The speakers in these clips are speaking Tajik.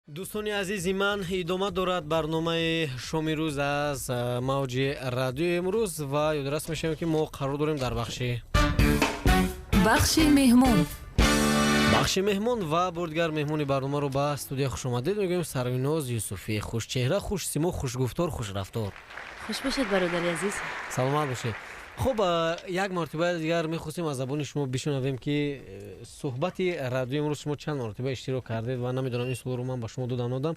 Дӯстони азизи ман, идома дорад барномаи шоми рӯз аз мавҷи радиои имрӯз ва ёдрас мешавем, ки мо қарор дорем дар бахши меҳмон. Бахши меҳмон ва бори дигар меҳмони барномаро ба студия хушомадед мегӯем: Сарвиноз Юсуфӣ, хушчеҳра, хушсимо, хушгуфтор, хушрафтор. Хуш бошед, бародари азиз. Саломат бошед. Хуб, як мартиба дигар мехостем аз забони шумо бишунавем, ки суҳбати радиои имрӯз шумо чанд мартиба иштирок кардед ва намедонам, ин суолро ман ба шумо додам, надодам.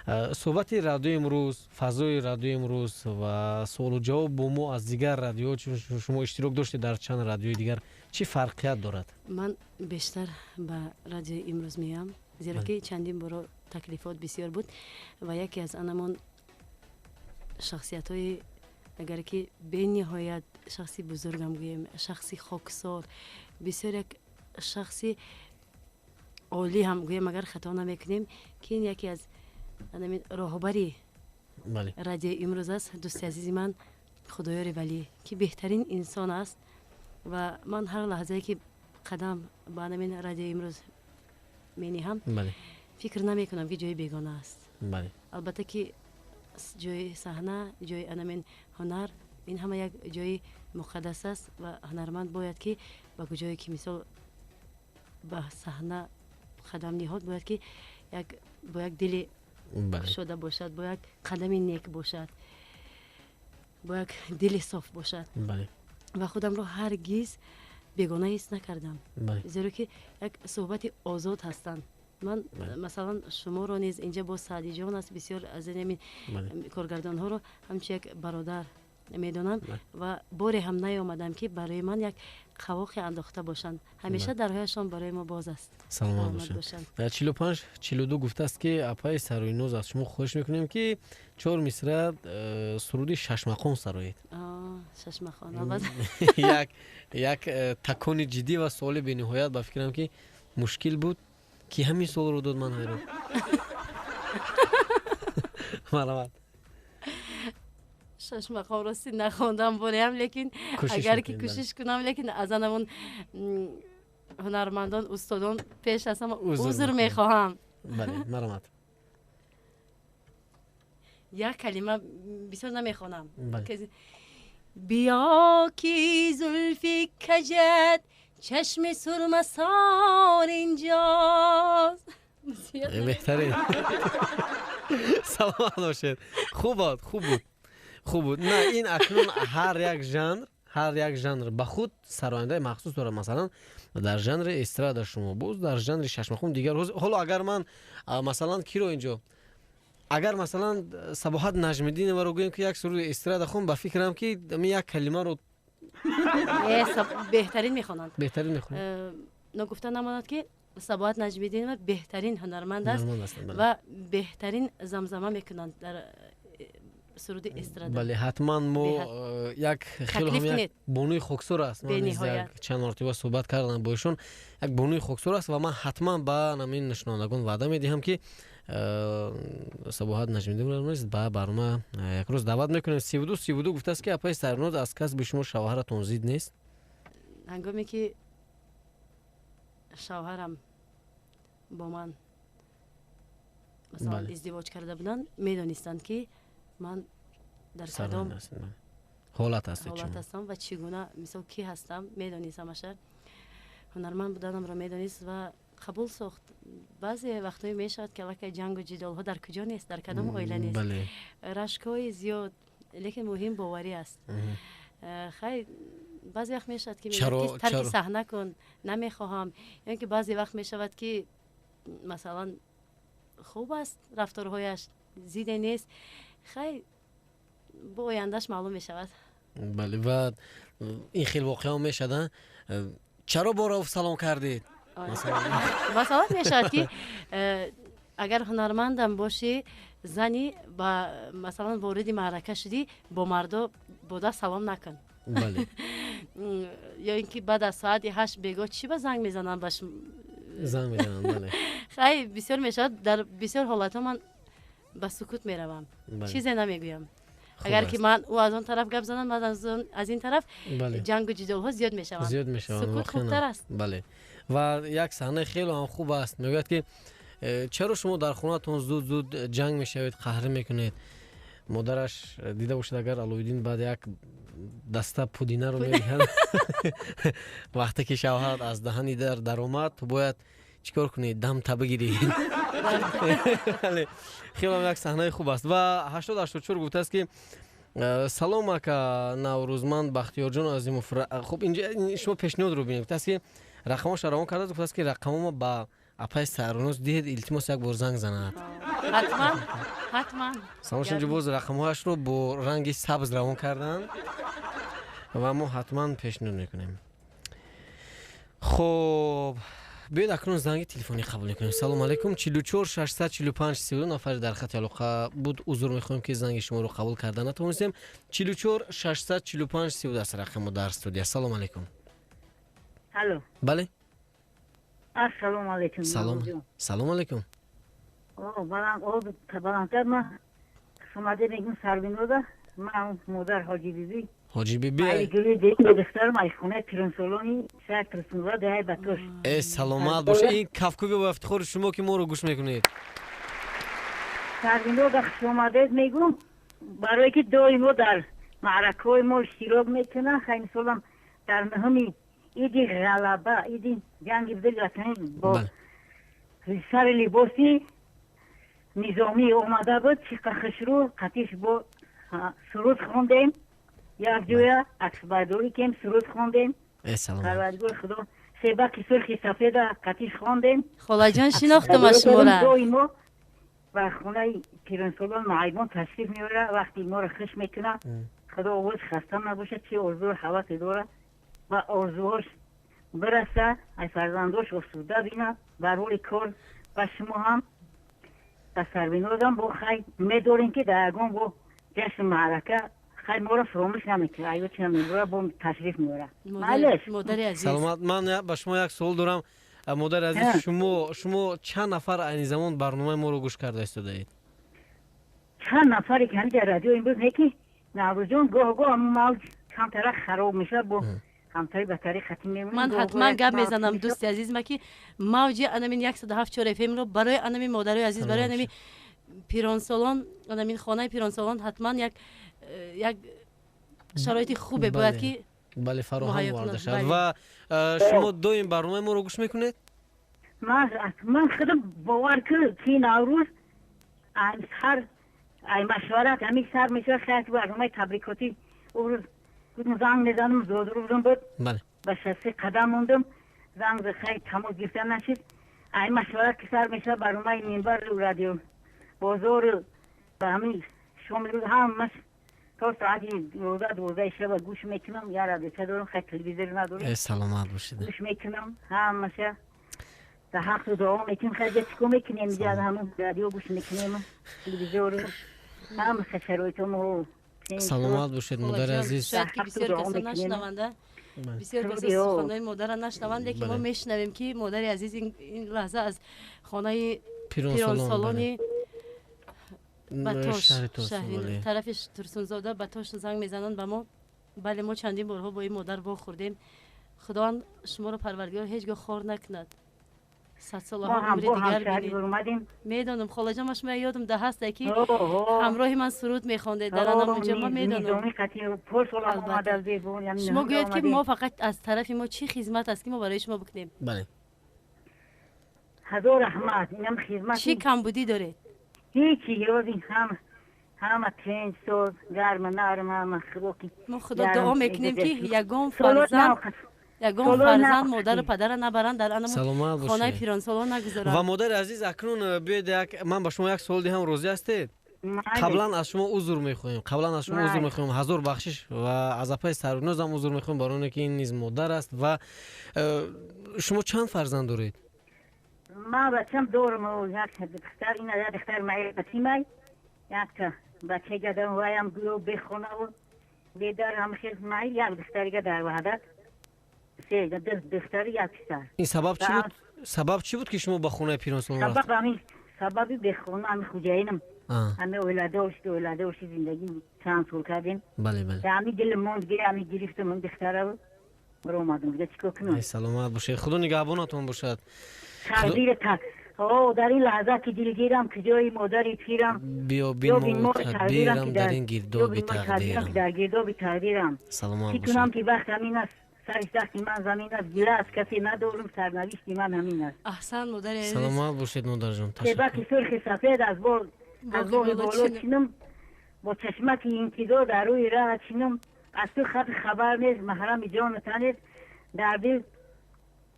Суҳбати радиои имрӯз, фазои радиои имрӯз ва суолу ҷавоб бо мо аз дигар радиоҳо, чун шумо иштирок доштед дар чанд радиои дигар, чӣ фарқият дорад? Ман бештар ба радиои имрӯз меоям, зеро ки чандин боро таклифот бисёр буд ва яке аз анамон шахсиятҳои, агар ки бениҳоят шахси бузургам гӯем, шахси хоксор, бисёр як шахси олӣ ҳам гӯем, агар хато намекунем, ки ин яке аз анамин роҳбари радиои имрӯз аст, дӯсти азизи ман Худоёри Валӣ, ки беҳтарин инсон аст. Ва ман ҳар лаҳзае ки қадам ба анамин радиои имрӯз мениҳам, фикр намекунам, ки ҷои бегона аст. Албатта ки ҷои саҳна, ҷои анамин ҳунар, ин ҳама як ҷои муқаддас аст ва ҳунарманд бояд ки ба куҷое ки, мисол, ба саҳна қадам ниҳод, бояд ки як бо як дили кушода бошад, бо як қадами нек бошад, бо як дили соф бошад. Ва худамро ҳаргиз бегона ҳис накардам, зеро ки як суҳбати озод ҳастанд. Ман, масалан, шуморо низ инҷа бо Саъдиҷон аст, бисёр аз ин коргардонҳоро ҳамчун як бародар медонам ва боре ҳам наёмадам, ки барои ман як қавоқе андохта бошанд. Ҳамеша дарҳояшон барои мо боз аст. Саломат бошанд. 45 42 гуфтааст, ки апаи Сарвиноз, аз шумо хоҳиш мекунем, ки чор мисра суруди Шашмақом сароед. Шашмақом? Як такони ҷиддӣ ва суоли бениҳоят, ба фикрам, ки мушкил буд. Ки ҳамин суолро дод, ман ҳайрон. Марҳамат. Шашмақом рости нахондам бореам, лекин агар ки кӯшиш кунам, лекин аз анамон ҳунармандон, устодон пеш аз ҳама узр мехоҳам. Бале, марҳамат. Як калима, бисёр намехонам. Биё, ки зулфи каҷат чашми сурмасор инҷост. Беҳтарин, саломат бошед. Хуб буд, хуб буд, хуб буд. На, ин акнун ҳар як жанр ба худ сарояндаи махсус дорад. Масалан, дар жанри эстрада шумо, боз дар жанри шашмақом дигар. Ҳоло агар ман, масалан, киро инҷо, агар, масалан, Сабоҳат Наҷмиддиноваро гӯем, ки як суруди эстрада хон, ба фикрам, ки як калимаро Беҳтарин мехонанд. Беҳтарин мехонанд. Ногуфта намонад, ки Сабоҳат Наҷмиддинова беҳтарин ҳунарманд аст ва беҳтарин замзама мекунанд дар суруди эстрада. Бале, ҳатман мо як хеле бонуи хоксор аст. Ман чанд мартиба суҳбат кардам бо ишон. Як бонуи хоксор аст ва ман ҳатман ба намин шунавандагон ваъда медиҳам, ки Сабоҳат Наҷмиддинова низ ба барнома як рӯз даъват мекунем. 32 32 гуфтааст, ки апаи Сарвиноз, аз касби шумо шавҳаратон зид нест? Ҳангоме ки шавҳарам бо ман, масалан, издивоҷ карда буданд, медонистанд, ки ман дар кадом ҳолат ҳастед. Ҳолат ҳастам ва чӣ гуна, мисол, кӣ ҳастам, медонист ҳамаша. Ҳунарманд буданамро медонист ва қабул сохт. Баъзе вақтҳое мешавад, ки аллакай ҷангу ҷидолҳо дар куҷо нест, дар кадом оила нест, рашкҳои зиёд, лекин муҳим боварӣ аст. Хай, баъзе вақт мешавад, ки тарки саҳна кун, намехоҳам, ё ки баъзе вақт мешавад, ки, масалан, хуб аст рафторҳояш, зиде нест. Хай, бо ояндаш маълум мешавад. Бале, ва ин хел воқеао мешавад: чаро бо Рауф салом кардед? Масалан, мешавад, ки агар ҳунармандам бошӣ, зани ба, масалан, вориди маърака шудӣ, бо мардо бо даст салом накун ё ин ки баъд аз соати 8 бегоҳ чӣ ба занг мезананд ба Занг мезананд, бале. Хай, бисёр мешавад. Дар бисёр ҳолатҳо ман ба сукут меравам, чизе намегӯям. Агар ки ман ӯ аз он тараф гап занам, ман аз ин тараф, ҷангу ҷидолҳо зиёд мешаванд. Зиёд мешаванд. Сукут хубтар аст. Бале, ва як саҳнаи хеле ҳам хуб аст. Мегӯяд, ки Чаро шумо дар хонаатон зуд зуд ҷанг мешавед, қаҳрӣ мекунед? Модараш дида бошад, агар Алоиддин баъд як даста пудинаро медиҳад, вақте ки шавҳарат аз даҳани дар даромад, ту бояд чӣ кор кунӣ? Дамта бигирӣ. Хелам як саҳнаи хуб аст. Ва 8084 гуфтааст, ки салом, ака Наврӯз, ман Бахтиёрҷон Азимов. Хуб, инҷа шумо пешниҳодро бинед. Гуфтааст, ки рақамоша равон кардааст, гуфтааст, ки рақамома ба апаи Сарвиноз диҳед, илтимос, як бор занг занад. Ҳатман, ҳатман. Саломаш, инҷо боз рақамҳояшро бо ранги сабз равон карданд ва мо ҳатман пешниҳод мекунем. Хуб, биёед, акнун занги телефонӣ қабул мекунем. Салому алайкум, 44 645 32, нафари дар хати алоқа буд. Узр мехоҳем, ки занги шуморо қабул карда натавонистем. 44 645 32 аст рақамо дар студия. Салому алайкум. Алло. Бале. Ассалому алайкум. Салом, салому алайкум. Баландтар ман хушомадед мегӯм Сарвинода. Ман модар Ҳоҷибибӣ. Ҳоҷибибӣ. Духтарам аз хонаи пиронсолони шаҳр Турсунзода, деҳаи Батош. Э, саломат бошед! Ин кафкӯби ва ифтихори шумо, ки моро гӯш мекунед. Сарвинода хушомадед мегӯм, барое ки доимо дар маъракаҳои мо иштирок мекунад. Хай, мисолам, дар нуҳуми иди Ғалаба, иди ҷанги Бузурги Ватанӣ, бо сари либоси низомӣ омада буд. Чӣ қа хушрӯ, қатиш бо суруд хондем, якҷоя аксбардорӣ кем, суруд хондем. Парвардигори Худо, себаки сурхи сафеда қатиш хондем. Холаҷон, шинохтама шумора. Доимо ба хонаи пиронсолон, маайбон ташриф меорад, вақти моро хуш мекунад. Худо овоз хаста набошад, чи орзую ҳавасе дорад, ба орзуҳош бираса, аз фарзандош осуда бинад бар рӯи кор. Ба шумо ҳам, ба Сарвинозам бо хай медорем, ки дар ягон бо ҷашн, маърака хай моро фуромӯш намекунад, аёти намебора, бо ташриф меорад. Модари азиз. Саломат. Ман ба шумо як суол дорам, модари азиз. Шумо чанд нафар айни замон барномаи моро гӯш карда истодаед? Чанд нафаре ки ҳамин дар радио имрӯз не, ки Наврӯзҷон, гоҳ гоҳ мавҷ камтара хароб мешавад, бо ҳамтари ба тариқ хатӣ мемонем. Ман ҳатман гап мезанам, дӯсти азиз ма, ки мавҷи анамин 107,4 фмро барои анами модарои азиз, барои анами пиронсолон, анамин хонаи пиронсолон ҳатман як шароити хубе бояд ки бале, фароҳам оварда шавад. Ва шумо доим барномаи моро гӯш мекунед? Ман худам, бовар кун, ки Наврӯз ҳар ай машварат ҳамин сар мешавад, хайр, барномаи табрикотӣ рӯз занг мезанам. Зодрӯзам буд, ба шасти қадам мондам, занг хай тамос гирифта нашид. Ай машварат ки сар мешавад, барномаи Минбару радио бозору ба ҳамин шоми рӯз ҳамаш то соати 11, 12 шаба гӯш мекунам. Я радиоча дорам, хай, телевизор надорам. Саломат бошед. Гӯш мекунам ҳамаша, да ҳақту дуо мекунем. Хай, чикор мекунем, ҳамун радио гӯш мекунем, телевизору ҳамаша шароитомо. Саломат бошед, модари азиз. Шояд ки бисёр касо нашунаванда, бисёр касо суханҳои модарро нашунаванд, лекин мо мешунавем, ки модари азиз ин лаҳза аз хонаи пиронсолони Батош, тарафи Турсунзода, Батош занг мезананд ба мо. Бале, мо чандин борҳо бо ин модар вохӯрдем. Худованд шуморо, Парвардигор, ҳеҷ гоҳ хор накунад, садсолаҳо умри дигар бинед. Медонам, холаҷон, ма шумо ёдам да ҳаста, ки ҳамроҳи ман суруд мехондед дар анамонҷо. Ма медонам. Шумо гӯед, ки мо фақат аз тарафи мо чӣ хизмат аст, ки мо барои шумо бикунем? Бале. Ҳазор раҳмат, инам хизмат. Чӣ камбудӣ доред? Ҳечи, ёди ҳама ҳама тинч, соз, гарма, нарм, ҳама хироки. Мо Худо дуо мекунем, ки ягон фарзанд, ягон фарзанд модару падара набаранд, дар анамон хонаи пиронсолон нагузоранд. Ва, модари азиз, акнун биёед, як ман ба шумо як суол диҳам, розӣ ҳастед? Қаблан аз шумо узр мехоҳем, қаблан аз шумо узр мехоҳем, ҳазор бахшиш, ва аз апаи Сарвинозам узр мехоҳем, барои оне ки ин низ модар аст. Ва шумо чанд фарзанд доред? Ман бачам дорам, як духтар, ина як духтар маятимай, якта бача гадам, ваям гӯё бехонаву бедар, ҳамхел май, як духтарига дар Ваҳдат, се духтари, як писар. Ин сабаб чӣ буд, сабаб чӣ буд, ки шумо ба хонаи пиронсолон рафтед? Сабаб ҳамин, сабаби бехона, ҳами хуҷаинам, ҳами оиладор шуд, оиладор шуд, зиндагӣ чанд сол кардем. Бале, бале. Ҳами дилам монд, ҳами гирифтам духтараву омадам, дига чӣ кор кунам? Саломат бошед, Худо нигаҳбонатон бошад. Тақдир. Дар ин лаҳза ки дилгирам, куҷои модари пирам, биё бин мо тадбирам дар ин гирдоби тақдирам, дар гирдоби тақдирам. Саломат бошед. Кунам ки бахт ҳамин аст, сари сахти ман замин аст, гила аз касе надорам, сарнавишти ман ҳамин аст. Аҳсан, модари азиз. Саломат бошед, модарҷон. Ташаккур. Сурхи сафед аз боғи боло чинам, бо чашмаки интизор дар рӯи раҳ чинам, аз ту хат хабар нест, маҳрами ҷону танест, дар дил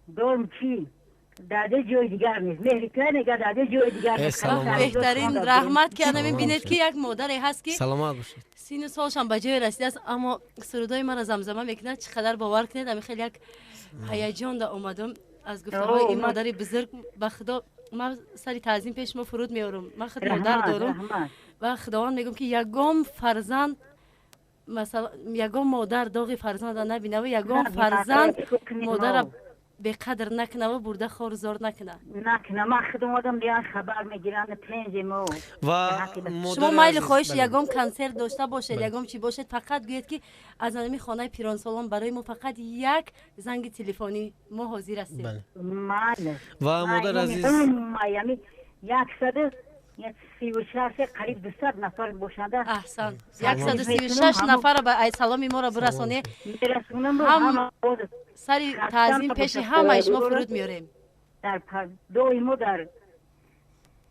дорм чӣ, дар дил ҷои дигар нест, меҳри ту мега дар дил ҷои дигар нест. Беҳтарин, раҳмат ки анамин бинед ки як модаре ҳаст ки саломат бошед, сину солшам ба ҷое расидааст, аммо сурудҳои маро замзама мекунад. Чӣ қадар бовар кунед, ами хеле як ҳаяҷон да омадам аз гуфтаҳои ин модари бузург. Ба худо ман сари таъзим пеш мо фуруд меорам. Ман худ модар дорам ва худованд мегӯям ки ягон фарзанд, масалан ягон модар доғи фарзанда набинава, ягон фарзанд модара беқадр накунава, бурда хорзор накуна. Накуна. Ман худ омадам, диан хабар мегирам пенҷи мо. Ва шумо майли хоҳиш ягон консерт дошта бошед, ягон чӣ бошед, фақат гӯед ки аз анами хонаи пиронсолон барои мо фақат як занги телефонӣ, мо ҳозир ҳастем. Ва модар азиз, 136 қариб 200 нафар бошанда. Аҳсан, 136 нафара ба саломи моро бирасонед. Ҳам сари таъзим пеши ҳамаи шумо фуруд меорем. Дар доимо дар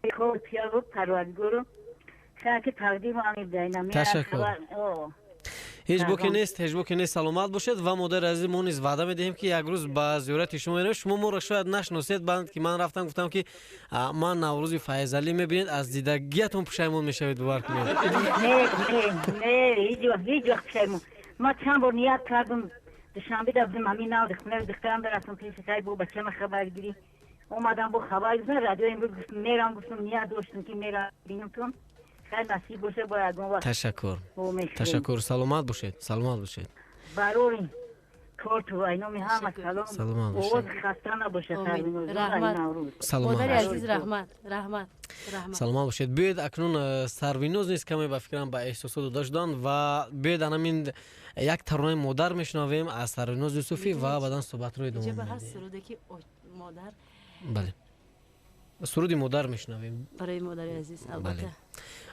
пияву парвардигору ки тақдиму амидайна. Ташаккур. Ҳеҷ боке нест, ҳеҷ боке нест, саломат бошед. Ва модари азиз, мо низ ваъда медиҳем ки як рӯз ба зиёрати шумо меравем. Шумо моро шояд нашиносед, баъд ки ман рафтам гуфтам ки ман Наврӯзи Файзалӣ, мебинед аз дидагиятон пушаймон мешавед, бовар кунед. Не, не, не, ҳеҷ вақт, ҳеҷ вақт пушаймон. Ман чанд бор ният кардам, душанбе дафтам, ҳамин нав хонаи духтарам рафтам пеши сай, бо бачама хабаргирӣ омадам, бо хабар гирифтам, радио имрӯз гуфтам мерам, гуфтам ният доштам ки мерам бинамтон. Насиб боша, бо ягон вақт. Ташаккур, ташаккур, саломат бошед, саломат бошед. Барори корту айноми ҳама салом, саломат бошед, овоз хаста набошад. Раҳмат, модари азиз, раҳмат, раҳмат, раҳмат, саломат бошед. Биёед акнун Сарвиноз низ каме ба фикрам ба эҳсосот дода шуданд ва биёед анамин як таронаи модар мешунавем аз Сарвиноз Юсуфӣ ва баъдан суҳбатро идома медиҳем. Суруде ки модар, бале, суруди модар мешунавем барои модари азиз, албатта.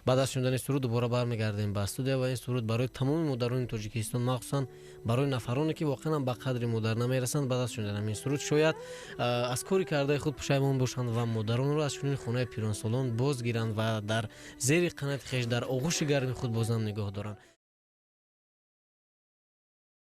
Баъд аз шунидани суруд дубора бармегардем ба студия ва ин суруд барои тамоми модарони Тоҷикистон, махсусан барои нафароне ки воқеан ба қадри модар намерасанд. Баъд аз шунидани ин суруд шояд аз кори кардаи худ пушаймон бошанд ва модаронро аз чунин хонаи пиронсолон боз гиранд ва дар зери қанати хеш, дар оғӯши гарми худ бозам нигоҳ доранд.